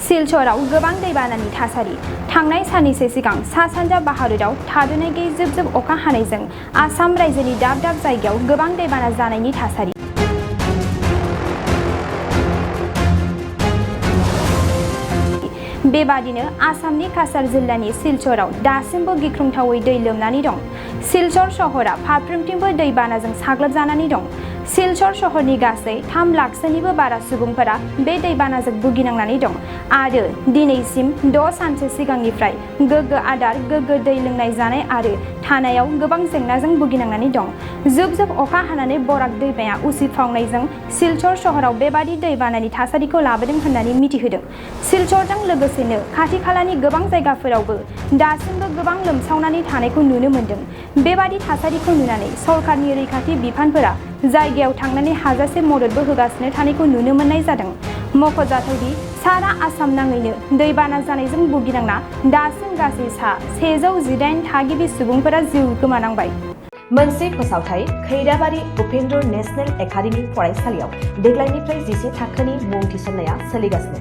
सिलचराव गोबां दैबानानि थासारि थांनाय साननैसो सिगां सा-सानजा भारतआव थाद'नाय गैयै जोब अखा हानायजों आसाम रायजोनि दाब दाब जायगायाव गोबां दैबाना जानायनि थासारि। बेबादिनो आसामनि काछार जिल्लानि सिलचराव दासिमबो गिख्रंथावै दै लोमनानै दं। सिलचर सहरा फारफ्रोमथिंबो दैबानाजों साग्लोबजानानै दं। सिलचर सहरनि गासै 3 लाखसोनिबो बारा सुबुंफोरा बे दैबानाजों भुगिनांनानै दं आरो दिनैसिम 6 सानसो सिगांनिफ्राय गोग्गो आदार, गोग्गो दै लोंनाय जानाय आरो थानायाव गोबां जेंनाजों भुगिनांनानै दं। जुब अखा हानानै बराक दैमाया उसिफावनायजों सिलचर सहराव बेबादि दैबानानि थासारिखौ लाबोदों होननानै मिथिहोदों। सिलचरजों लोगोसेनो खाथि खालानि गोबां जायगाफोरावबो दासिमबो गोबां लोमसावनानै थानायखौ नुनो मोन्दों। बेबादि थासारिखौ नुनानै सरकारनि रैखाथि बिफानफोरा जायगायाव थांनानै हाजासे मददबो होगासिनो थानायखौ नुनो मोननाय जादों। मख'जाथावदि सारा आसाम नाङैनो दैबाना जानायजों भुगिनांना दासिम गासै सा 118 थागिबि सुबुंफोरा जिउ गोमानांबाय। मोनसे फोसावथाय खैराबारि उपेन्द्र नेशनेल एकाडेमि फरायसालियाव देग्लायनिफ्राय 10 थाखोनि मुं थिसननाया सोलिगासिनो।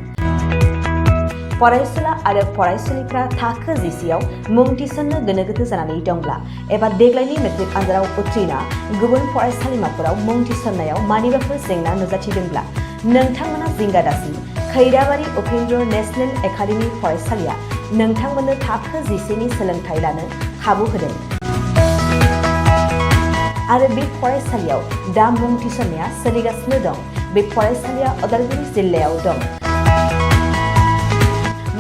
फरायसुला आरो फरायसुलिफ्रा थाखो 10आव मुं थिसननो गोनो गोथो जानानै दंब्ला एबा देग्लायनि मेट्रिक आनजादाव उथ्रिना गुबुन फरायसालिमाफोराव मुं थिसननायाव मानिबाफोर जेंना नुजाथिदोंब्ला नोंथांमोना जिंगा दासि। खैराबारि उपेन्द्र नेशनेल एकाडेमि फरायसालिया नोंथांमोननो थाखो 10नि सोलोंथाइ लानो खाबु होदों आरो बे फरायसालियाव दा मुं थिसननाया सोलिगासिनो दं। बे फरायसालिया उदालगुरि जिल्लायाव दं।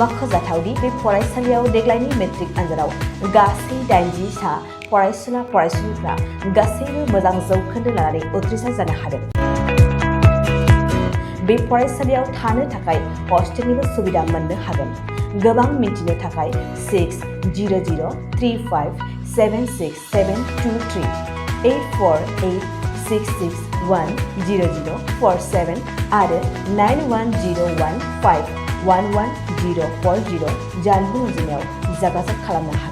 मख'जाथावदि बे फरायसालियाव देग्लायनि मेट्रिक आनजादाव गासै 80 सा फरायसुला फरायसुलिफ्रा गासैबो मोजां जौखोन्दो लानानै उथ्रिसार जानो हादों। बे फरायसालियाव थानो थाखाय हस्टेलनिबो सुबिदा मोननो हागोन। गोबां मिन्थिनो थाखाय 6003576723 8486610047 आरो 9101511040 जानबुं अनजिमायाव जगाजग खालामनो हागोन।